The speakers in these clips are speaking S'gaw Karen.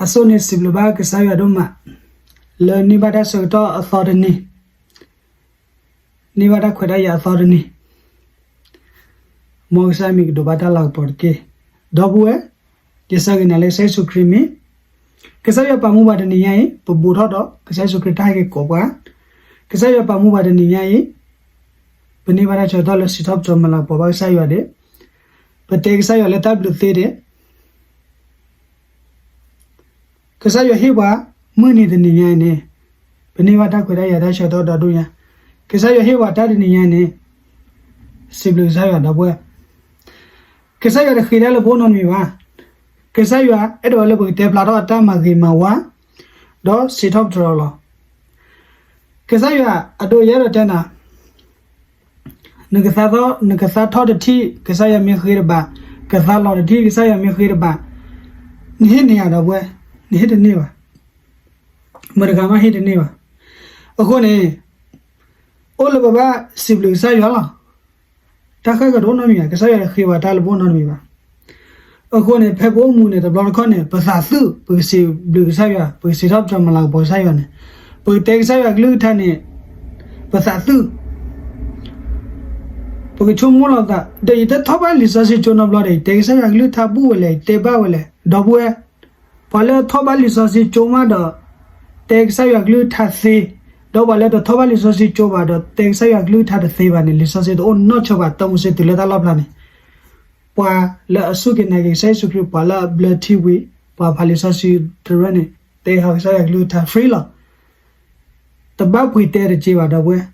အဆိန့ၣ် စံးဘျုးဘၣ်ကစၢ်ယွၤဒိၣ်မး လၢန့ၢ်ဘၣ်တၢ်ဆၢကတီၢ်အသီတနံၤ, န့ၢ်ဘၣ်တၢ်ခွဲးတၢ်ယာ်အသီတနံၤ, မ်ကစၢ်မံၤကဒိးဘၣ်တၢ်လၤကပီၤတက့ၢ်. ဒီပုၢ်ဝဲၢ်, ယဆၢဂ့ၤနၤလၢကစၢ်ယ့ၣ်ၡူးခရံာ်မံၤ, ကစၢ်ယွၤပာ်မူပှၤတနံၤညါအံၤ ပဘူးထီၣ်ဒီး ကစၢ်ယ့ၣ်ၡူးခရံာ်တၢ်ဟဲက့ၤကိးပှၤ, ကစၢ်ယွၤပာ်မူပှၤတနံၤညါအံၤ, ပန့ၢ်ဘၣ်တၢ်ဆၢကတီၢ်လၢစံးထီၣ်ပတြၢၤမၤလၤကပီၤဘၣ်ကစၢ်ယွၤဒီး ပတဲကစၢ်ယွၤလၢတၢ်ဘျုးသ့ဒီး ကစၢ်ယွၤဟ့ၣ်ပှၤမုၢ်နံၤတနံၤညါအံၤန့ၣ်, ပန့ၢ်ဘၣ်တၢ်ခွဲးတၢ်ယာ်တၢ်ဆၢကတီၢ်ဒီဒိၣ်ညါ, ကစၢ်ယွၤဟ့ၣ်ပှၤတၢ်တနံၤညါအံၤန့ၣ်, စံးဘျုးကစၢ်ယွၤဒီပုၢ်ဝဲၢ်, ကစၢ်ယွၤတဃ့တၢ်လၢပအိၣ်နီတမံၤဘၣ်. ကစၢ်ယွၤအဲၣ်ဒိးလၢပကတဲဖျါထီၣ်အတၢ်မၤဂ့ၤမၤဝါ, ဒီးစံးထီၣ်ပတြၢၤအီၤလီၤ. ကစၢ်ယွၤအဒိအယဲၢ်ဒီးတဲနၤ နကသါထီၣ်တထံၣ် ကစၢ်ယွၤမ့ၢ်ဃ့တဘၣ်, ကသါလီၤတထံၣ် ကစၢ်ယွၤမ့ၢ်ဃ့တဘၣ်, နဟ့ၣ်န့ၢ်ယၤဒီပုၢ်ဝဲၢ်, နဟ့ၣ်တန့ၢ်ဘၣ်. မတၤတဂၤမးဟ့ၣ်တန့ၢ်ဘၣ်. အဃိန့ၣ်, အိၣ်လၢပဘၣ်စံးဘျုးကစၢ်ယွၤလီၤ. တၢ်ဃၣ်ကဒီးနီတမံၤဘၣ်, ကစၢ်ယွၤတဃ့ပှၤတၢ်လၢပအိၣ်နီတမံၤဘၣ်. အဃိန့ၣ် ဖဲပအိၣ်မူန့ၣ် တဘျီတခီၣ်န့ၣ် ပသးသုး ပကစံးဘျုးကစၢ်ယွၤ, ပကစံးထီၣ်ပတြၢၤမၤလၤကပီၤကစၢ်ယွၤန့ၣ်, ပကတဲကစၢ်ယွၤကလုၢ်ကထါန့ၣ် ပသးသုး ပကဆိကမိၣ်လီၤသး, ဒီးယတထီၣ်ဘၣ်လံာ်စီဆှံကၠိနီတဘျီဒီး ယတဲကစၢ်ယွၤကလုၢ်ကထါဘူၣ်ဝဲလဲၣ်, ယတဲဘၣ်ဝဲလဲၣ်, ဒီပုၢ်ဝဲၢ်, ပှၤလၢထီၣ်ဘၣ်လံာ်စီဆှံကၠိမးဒီး တဲကစၢ်ယွၤကလုၢ်ကထါသ့, ဒီးပှၤလၢတထီၣ်ဘၣ်လံာ်စီဆှံကၠိဘၣ်ဒီး တဲကစၢ်ယွၤကလုၢ်ကထါတသ့ဘၣ်န့ၣ် လံာ်စီဆှံတအိၣ်နီၢ်ဆၢဘၣ်. တၢ်မူစ့တုၤလၢတၢ်လီၣ်ဖျါန့ၣ်, ပှၤလၢအစူၢ်က့ၤနာ်က့ၤကစၢ်ယ့ၣ်ၡူးခရံာ်, ပှၤလၢအဘျၢထံဝံၤ, ပှၤဖးလံာ်စီဆှံတရၢန့ၣ် တဲဟီကစၢ်ယွၤကလုၢ်ကထါ free လီၤ. တဘၣ်ပှ့ၤတဲတစ့ဘၣ် ဒီပုၢ်ဝဲၢ်,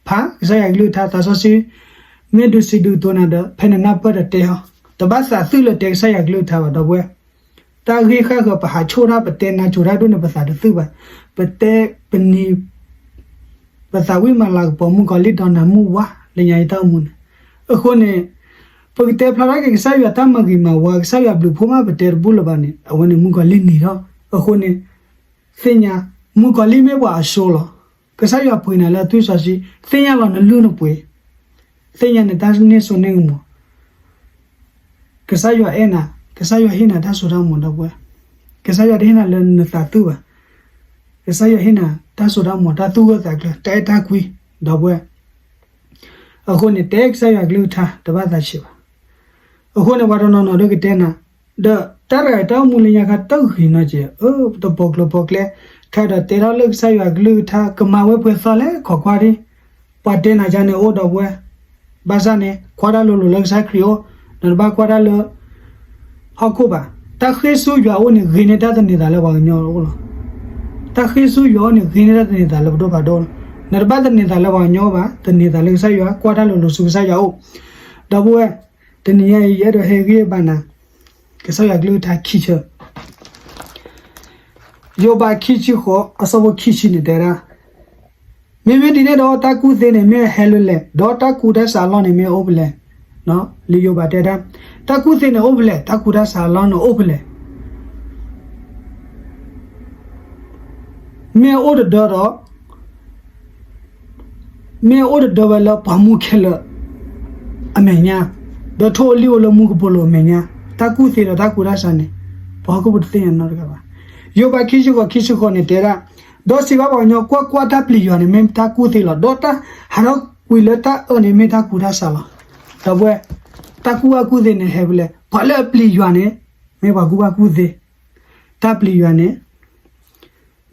ဖးကစၢ်ယွၤကလုၢ်ကထါ, သးစီဆှံမ့ၢ်ဒုးစံးဒုးကတိၤနၤဒီး ဖဲနနၢ်ပၢၢ်ဒီးတဲဟီ, တဘၣ်သးသုးလၢတဲကစၢ်ယွၤကလုၢ်ကထါဘၣ် ဒီပုၢ်ဝဲၢ်. တၢ်ဂ့ၢ်ဃၣ်ဃၢၤပဟးဆိၣ်တၢ် ပတဲနါစိၤတၢ်ဒိၣ်န့ၣ် ပသးတသုးဘၣ်. ပတဲပနံၤ ပသးဝံၣ်မၤလၤကပီၤမုၣ်ကီၤလံၢ်ဒီးနၤမုၢ်ဝါလၢညါအံၤတၢ်အိၣ်မူန့ၣ်. အဃိန့ၣ်, ပကတဲဖျါထီၣ်က့ၤကစၢ်ယွၤတၢ်မၤဂ့ၤမၤဝါ, ကစၢ်ယွၤဘျုးဖှိၣ်မး ပတဲတဘူၣ်လၢၤဘၣ်န့ၣ် အဝဲန့ၣ်မုၣ်ကီၤလံၢ်န့ၣ်ဒီး, အဃိန့ၣ်, သ့ၣ်ညါ, မုၣ်ကီၤလံၢ်မ့ၢ်ပှၤအစိလီၤ. ကစၢ်ယွၤပှ့ၤနၤလၢအသွံၣ်စီဆှံ, သ့ၣ်ညါလီၤနလုၢ်နပှ့ၤ, သ့ၣ်ညါနတၢ်န့ၢ်စိန့ၢ်ကမီၤ ကစၢ်ယွၤအဲၣ်နၤ, ကစၢ်ယွၤဟ့ၣ်နၤတၢ်စိတၢ်ကမီၤ ဒီပုၢ်ဝဲၢ်, ကစၢ်ယွၤတဟ့ၣ်နၤလၢနသးသုးဘၣ်. ကစၢ်ယွၤဟ့ၣ်နၤတၢ်စိတၢ်ကမီၤ, တၢ်သူၣ်ဂၢၢ်သးကျၢၤ, တၢ်အဲၣ်တၢ်ကွံ, ဒီပုၢ်ဝဲၢ်. အဃိန့ၣ် တဲကစၢ်ယွၤကလုၢ်ကထါ တဘၣ်သးဆံးဘၣ်. အဃိန့ၣ် ပှၤတနီၤနီၤဒုးကတဲနၤ, ဒီးတၢ်တဂၤတၢ်အိၣ်မူလၢညါခါတဂ့ၤနီတစဲး, အၢ တပိာ်ကျိၤပိာ်ကျဲ, ခဲဒီးတဲထီၣ်လၢကစၢ်ယွၤကလုၢ်ကထါ ကမၤဝဲပှဲၤသီလဲၣ် ခိးကွၢ်ဒံး, ပှၤတဲနၤကန့ၣ်အိၣ် ဒီပုၢ်ဝဲၢ်. ဘၣ်ဆၣ်န့ၣ် ကွၢ်တၢ်လိၤလိၤလၢကစၢ်ခရံာ်အိၣ်, နတဘၣ်ကွၢ်တၢ်လၢ ဟီၣ်ခိၣ်ဘၣ်. တၢ်ဃ့ၢ်ဆူယွၤအအိၣ်န့ၣ် ဂ့ၤန့ၢ်တၢ်သန့ၤသးလၢပှၤကညီအိၣ်လီၤ. တၢ်ဃ့ၢ်ဆူယွၤအအိၣ်န့ၣ် ဂ့ၤန့ၢ်တၢ်သန့ၤသးလၢပဒိၣ်ဖးဒိၣ်လီၤ. နတဘၣ်သန့ၤသးလၢပှၤကညီအိၣ်ဘၣ်, သန့ၤသးလၢကစၢ်ယွၤ, ကွၢ်တၢ်လိၤလိၤဆူကစၢ်ယွၤအိၣ်. ဒီပုၢ်ဝဲၢ်, တနံၤညါအံၤ ယအဲၣ်ဒိးဟ့ၣ်ဂံၢ်ဘါနၤ ကစၢ်ယွၤကလုၢ်ကထါခံဆၢ. ယိၤဘးခံဆံဃိး အဆၢဖိခံဆံန့ၣ်တဲဒၣ်, မ့မ့ၢ်ဒ်န့ၣ်ဒီး တၢ်ကူၣ်သ့န့ၣ်မ့ၢ်ဟဲလၢလဲၣ်, ဒီးတၢ်ကူၣ်တၢ်ဆးအလီၢ်န့ၣ်မ့ၢ်အိၣ်ဖဲလဲၣ်. လံာ်ယိၤဘးတဲဒၣ်, တၢ်ကူၣ်သ့န့ၣ်အိၣ်ဖဲလဲၣ်, တၢ်ကူၣ်တၢ်ဆးအလီၢ်န့ၣ်အိၣ်ဖဲလဲၣ်. မ့ၢ်အိၣ်တဒၢဒီး မ့ၢ်အိၣ်တဒၢဝဲလၢပှၤမူခဲလၢာ်အမဲာ်ညါ, ဒီးထိၣ်အလံၣ်အိၣ်လၢမူကပိာ်လိၤအမဲာ်ညါ, တၢ်ကူၣ်သ့ဒီးတၢ်ကူၣ်တၢ်ဆးန့ၣ် ပှၤဟီၣ်ခိၣ်ဖိတသ့ၣ်ညါနီတဂၤဘၣ်. ယိၤဘးခံဆံဃိး ခံဆံဃိးန့ၣ်တဲဒၣ်, ဒီးစံးဘၣ်ပှၤကညီ, ကွၢ်ကွၢ်, တၢ်ပျံၤယွၤန့ၣ် မ့ၢ်တၢ်ကူၣ်သ့လီၤ. ဒီးတၢ်ဟးထီၣ်ကွံာ်လၢတၢ်အၢန့ၣ် မ့ၢ်တၢ်ကူၣ်တၢ်ဆးလီၤ. ဒီပုၢ်ဝဲၢ်, တၢ်ကူၣ်ဘၣ်ကူၣ်သ့န့ၣ်ဟဲဖဲလဲၣ်. ပှၤလၢအပျံၤယွၤန့ၣ် မ့ၢ်ပှၤကူၣ်ဘၣ်ကူၣ်သ့. တၢ်ပျံၤယွၤန့ၣ်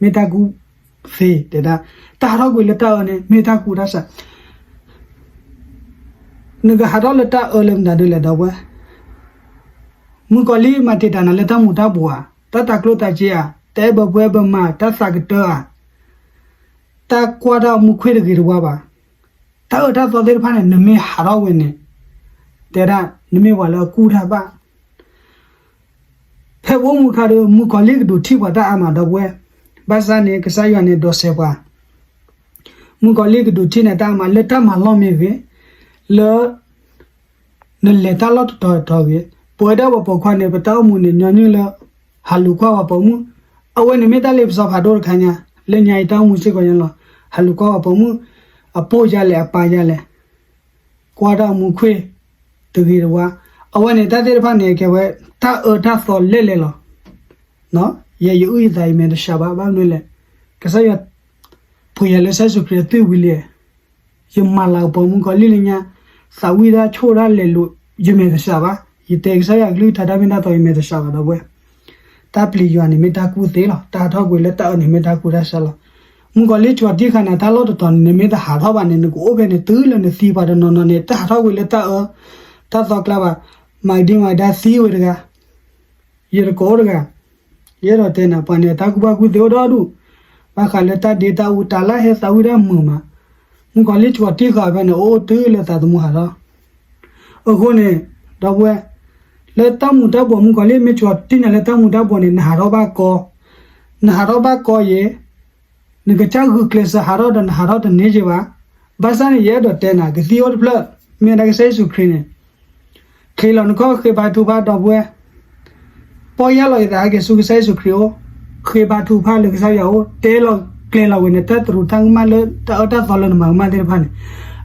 မ့ၢ်တၢ်ကူၣ်သ့, တဲဒၣ်, တၢ်ဟးထီၣ်ကွံာ်လၢတၢ်အၢန့ၣ် မ့ၢ်တၢ်ကူၣ်တၢ်ဆး. နကဟးထီၣ်လၢတၢ်အၢလၢမတၤဒ်လဲၣ် ဒီပုၢ်ဝဲၢ်. မုၣ်ကီၤလံၢ်မၤတံာ်တာ်နၤလၢတၢ်မူၤတၢ်ဘှီးဧါ, တၢ်တၤကျိၣ်တၤစ့ဧါ, တၢ်အဲၣ်ဘၢပှဲၤဘၢမၤ, တၢ်သးကတၢၢ်ဧါ, တၢ်ကွၢ်တၢ်မူခွ့ၣ်တဂ့ၤတဝါဘၣ်. တၢ်အၢတၢ်သီသ့ၣ်တဖၣ်န့ၣ် နမ့ၢ်ဟးထီၣ်ဝဲန့ၣ်, တဲဒၣ်, နမ့ၢ်ပှၤလၢအကူၣ်တၢ်ဘၣ် ဖဲပအိၣ်မူခါဒီး မုၣ်ကီၤလံၢ်ကဒိးထံၣ်ပှၤတၢ်အါမး ဒီပုၢ်ဝဲၢ်. ဘၣ်ဆၣ်န့ၣ် ကစၢ်ယွၤန့ၣ်ဒိးစဲးပှၤ. မုၣ်ကီၤလံၢ်ကဒိးထံၣ်နၤတၢ်အါမး လၢတၢ်မၤလီၢ်မ့ၢ်ဂ့ၤ, လၢ နလဲၤတၢ်လီၢ်တတီၤတတီၤဂ့ၤ, ပဝဲဒၣ်ပှၤပိာ်ခွါန့ၣ် ပတၢ်အိၣ်မူန့ၣ် ညီနုၢ်လၢ ဟးလူၤကွၢ်ပှၤပိာ်မုၣ်. အဝဲန့ၣ်မ့ၢ်တၢ်လ့ပစီဖးဒိၣ်တခါညါ, လၢညါအံၤတၢ်အိၣ်မူစ့ၢ်ကီးညါလီၤ. ဟးလူၤကွၢ်ပှၤပိာ်မုၣ်, အပိၢ်ယါလဲၣ် အပၢ်ယါလဲၣ်, ကွၢ်တၢ်မူခွ့ၣ်တဂ့ၤတဝါ. အဝဲန့ၣ်တၢ်သ့ၣ်တဖၣ်န့ၣ် ကဲဝဲတၢ်အၢတၢ်သီလဲၣ်လဲၣ်လီၤ. ယဲယအုၣ်ယသးယမဲာ်တဆှးဘၣ် ဘၣ်မနုၤလဲၣ်, ကစၢ်ယွၤ ပှ့ၤယၤလၢကစၢ်ယ့ၣ်ၡူးခရံာ်အသွံၣ်ဝံၤလံ, ယမၤလၤကပီၤမုၣ်ကီၤလံၢ်လၢညါ, သးဝံၣ်တၢ်ဆိၣ်တၢ်လဲၤလိာ် ယမဲာ်တဆှးဘၣ်, ယတဲကစၢ်ယွၤကလုၢ်ကထါတၢ်မ့ၢ်တၢ်တီယမဲာ်တဆှးဘၣ် ဒီပုၢ်ဝဲၢ်, တၢ်ပျံၤယွၤန့ၣ်မ့ၢ်တၢ်ကူၣ်သ့လီၤ, တၢ်ဟးထီၣ်ကွံာ်လၢတၢ်အၢန့ၣ်မ့ၢ်တၢ်ကူၣ်တၢ်ဆးလီၤ. မုၣ်ကီၤလံၢ်ကၠီၤတံၢ်ဃာ်နၤ တၢ်လီၢ်တတီၤန့ၣ် နမ့ၢ်တဟးထီၣ်ဘၣ်န့ၣ် နကအိၣ်ဖဲန့ၣ်တုၤလၢနသံပှၤတနီၤနီၤန့ၣ် တၢ်ဟးထီၣ်ကွံာ်လၢတၢ်အၢ တၢ်သီကျါဘၣ်, မၤကဒံမၤကဒါသံဝဲတဂၤ ယတကိးအိၣ်တဂၤ, ယအဲၣ်ဒိးတဲနၤ ပှၤန့ၣ် တၢ်ကူၣ်ဘၣ်ကူၣ်သ့အိၣ်ဒီဒူၣ်, ဘၣ်ဃးလၢတၢ်ဒ့တၢ်အူတၢ်လၢဟဲသးဝံၣ်တၢ်မုာ်မး, မုၣ်ကီၤလံၢ်ကၠီၤတံၢ်ဃာ်ဖဲန့ၣ် အိၣ်အိၣ်တုၤလၢသးသမူဟးထီၣ်, အဃိန့ၣ် ဒီပုၢ်ဝဲၢ်, လၢတၢ်မူၤတၢ်ဘှီး မုၣ်ကီၤလံၢ်မ့ၢ်ကၠီၤတံၢ်နၤလၢတၢ်မူၤတၢ်ဘှီးန့ၣ် နဟးထီၣ်ဘၣ်ကီ, နဟးထီၣ်ဘၣ်ကီယဲ နကစၢ်ဂုာ်ကျဲးစၢးဟးထီၣ်ဒီးနဟးထီၣ်တန့ၢ်က့ဘၣ်. ဘၣ်ဆၣ်န့ၣ် ယအဲၣ်ဒိးတဲနၤ ကသံၣ်အိၣ်တဖျၢၣ် မ့ၢ်ဝဲဒၣ်ကစၢ်ယ့ၣ်ၡူးခရံာ်န့ၣ်, ချ့းလီၤနခီၣ်ဃ့ဘါထုကဖၣ် ဒီပုၢ်ဝဲၢ်, ပီၢ်ယၢ်လီၤယသးဟဲက့ၤဆူကစၢ်ယ့ၣ်ၡူးခရံာ်အအိၣ်, ဃ့ဘါထုကဖၣ်လၢကစၢ်ယွၤအအိၣ်, တဲလီၤကျဲၤလီၤဝဲန့ၣ် တၢ်သရူးတၢ်ကမၣ်လၢတၢ်အၢတၢ်သီလၢနမၤကမၣ်သ့ၣ်တဖၣ်န့ၣ်,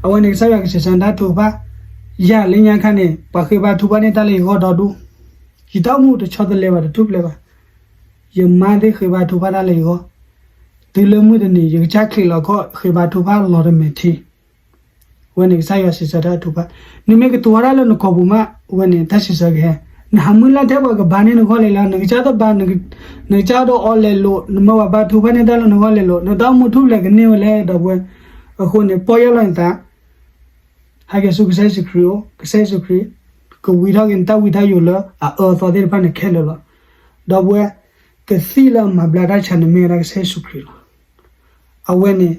အဝဲန့ၣ်ကစၢ်ယွၤကဆဲးစၢ်တၢ်ထုကဖၣ်, ယၤလၢညါခါန့ၣ် ပှၤဃ့ဘါထုကဖၣ်န့ၢ်တၢ်လၢယဂီၢ်ဒီဒူၣ်, ယတၢ်အိၣ်မူတဆီတလဲဘၣ် တထူၣ်ဖျဲးဘၣ် ယမါသ့ၣ်ဃ့ဘါထုကဖၣ်တၢ်လၢယဂီၢ်, တုၤလၢမုၢ်တနံၤ ယကစၢ်ချ့းလီၤခီၣ် ဃ့ဘါထုကဖၣ်လီၤတမဲာ်ထံ, ဝဲန့ၣ်ကစၢ်ယွၤစံးဆၢတၢ်ထုကဖၣ်, နမ့ၢ်ကတိၤဝဲဒၣ်လၢနကိာ်ပူၤမး ဝဲန့ၣ်တၢ်စံးဆၢကဟဲ, နဟးမုၢ်လၢ်ထဲပှၤကဘါန့ၢ်နဂီၢ်လဲၤလီၤ, နကစၢ်တဘါ, နကစၢ်ဒီးအီၤလဲၤလိာ်, နမၢပှၤဘါထုကဖၣ်န့ၢ်တၢ်လၢနဂီၢ်လဲၤလိာ်, နတၢ်အိၣ်မူထူၣ်ဖျဲးကန့ၢ်ဝဲလဲၣ် ဒီပုၢ်ဝဲၢ်, အဃိန့ၣ် ပီၢ်ယၢ်လီၤနသး ဟဲက့ၤဆူကစၢ်ယ့ၣ်ၡူးခရံာ်အအိၣ်, ကစၢ်ယ့ၣ်ၡူးခရံာ် ကဝံထီၣ်က့ၤနတၢ်ဝံတၢ်ယိာ်လၢအအၢအသီသ့ၣ်တဖၣ်န့ၣ်ခဲလၢာ်လီၤ. ဒီပုၢ်ဝဲၢ်, ကသံၣ်လၢအမၤဘျါတၢ်ဆါန့ၣ်မ့ၢ်ဝဲဒၣ်ကစၢ်ယ့ၣ်ၡူးခရံာ်လီၤ. အဝဲန့ၣ်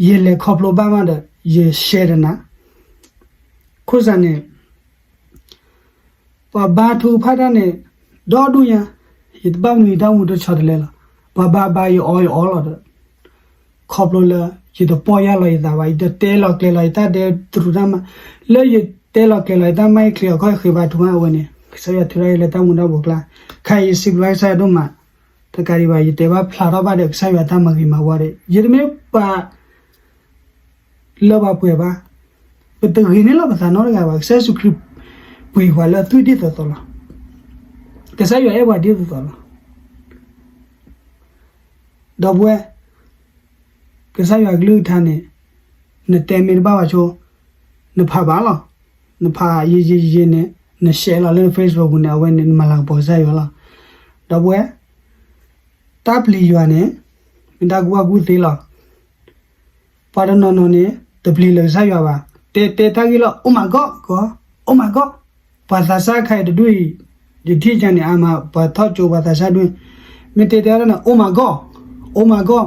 ယလဲၤခီဖျိဘၣ်မးဒီး ယရှဲတနၤ, ခိၣ်စးန့ၣ် ပှၤဘါထုကဖၣ်တၢ်န့ၣ် ဒီဒူၣ်ညါ, ယတဘၣ်မနုၤယတၢ်အိၣ်မူတဆီတလဲလီၤ. ပှၤဘါဘါယအီယအီလီၤဒီး ခီဖျိလၢ ယတပီၢ်ယၢ်လီၤယသးဘၣ်, ယတတဲလီၤကျဲၤလီၤယတၢ်ဒဲတရူးတၢ်မး, လၢယတဲလီၤကျဲၤလီၤယတၢ်မၤယချံးအခီၣ်ယဃ့ဘါထုကဖၣ်အဝဲန့ၣ် ကစၢ်ယွၤထုးထီၣ်ယၤလၢတၢ်မူၤတၢ်ဘှီးကျါ, ခဲအံၤယစံးဘျုးကစၢ်ယွၤဒိၣ်မး, တကးဒံးဘၣ် ယတဲဘၣ်ဖျါထီၣ်ဘၣ်ဒီး ကစၢ်ယွၤတၢ်မၤဂ့ၤမၤဝါဒီး ယတမ့ၢ်ပှၤ လၢပှၤပှဲၤဘၣ်, ပတဂ့ၤန့ၢ်လီၤပသးနီတဂၤဘၣ်, ကစၢ်ယ့ၣ်ၡူးခရံာ် ပှ့ၤပှၤလၢအသွံၣ်ဒ်သိးသိးလီၤ. ကစၢ်ယွၤအဲၣ်ပှၤဒ်သိးသိးလီၤ. ဒီပုၢ်ဝဲၢ်, ကစၢ်ယွၤကလုၢ်ကထါန့ၣ် နတဲမ့ၢ်တဘၣ်ဘၣ်ဆိ, နဖးဘၣ်လီၤ. နဖးယံာ်ယံာ်ယံာ်န့ၣ် န share လီၤလၢန Facebook ပူၤန့ၣ် အဝဲန့ၣ် နမၤလၤကပီၤကစၢ်ယွၤလီၤ. ဒီပုၢ်ဝဲၢ်, တၢ်ပျံၤယွၤန့ၣ် မ့ၢ်တၢ်ကူၣ်ဘၣ်ကူၣ်သ့လီၤ. ပှၤတနီၤနီၤန့ၣ် တပျံၤလၢကစၢ်ယွၤဘၣ်, တဲတဲတၢ်ဂ့ၢ်လီၤ Oh my God ကီ, Oh my God, ပှၤသးစၢ်ခါအံၤတဒူၣ်အံၤ, ယထံၣ်ကန့ၣ်အါမး ပှၤထီၣ်ကၠိပှၤသးစၢ်ဒူၣ်, မ့ၢ်တဲတဲဒၣ်န့ၣ် Oh my God, Oh my God,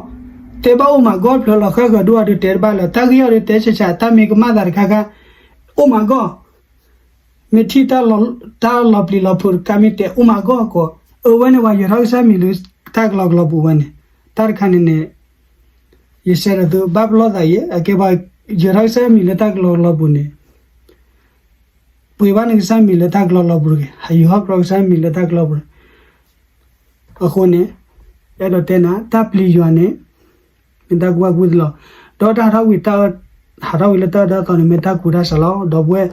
တဲဘၣ် Oh my God ဖျၢၣ်လီၤဃၣ်ဃၢၤဒိၣ်အီၤဒီးတဲတဘၣ်လၢၤ, တၢ်ဂ့ၢ်အီၤဒီးတဲဆးဆး တၢ်မ့ၢ်ကမၣ်သးတခါခါ, Oh my God, မ့ၢ်ထံၣ်တၢ်လီၤပျံၤလီၤဖုးတခါမ့ၢ်တဲ Oh my God ကီ, အဝဲန့ၣ်ပှၤယၢၤထီၣ်ကစၢ်မံၤလၢတၢ်ကလီကလီပူၤဝဲန့ၣ်, တၢ်တခါန့ၣ်န့ၣ် ယဆဲးဒီးသုဘၣ်ပလီၢ်သးယဲ, အကဲပှၤယၢၤထီၣ်ကစၢ်မံၤလၢတၢ်ကလီကလီပူၤန့ၣ်, ပှ့ၤဘၣ်နကစၢ်မံၤလၢတၢ်ကလီကလီပူၤတဂ့ၤ, ဟးယုၢ်ဟီၣ်ပြီကစၢ်မံၤလၢတၢ်ကလီပူၤ, အဃိန့ၣ် အဲၣ်ဒိးတဲနၤ တၢ်ပျံၤယွၤန့ၣ် မ့ၢ်တၢ်ကူၣ်ဘၣ်ကူၣ်သ့လီၤ. ဒီးတၢ်ဟးထီၣ်ဝံၤ ဟးထီၣ်ဝံၤလၢတၢ်အၢတၢ်သီန့ၣ် မ့ၢ်တၢ်ကူၣ်တၢ်ဆးလီၤ. ဒီပုၢ်ဝဲၢ်,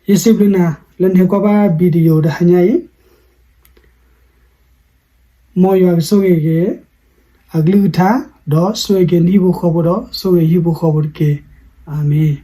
ယစံးဘျုးနၤ လၢနဟဲကွၢ်ဘၣ် video တဟါညါအံၤ မ်ယွၤကဆိၣ်ဂ့ၤက့ၤ အကလုၢ်ကထါ ဒီးဆိၣ်ဂ့ၤက့ၤနဟံၣ်ဖိဃီဖိဒီး ဆိၣ်ဂ့ၤဟံၣ်ဖိဃီဖိတက့ၢ်. အၤမ့ၣ်.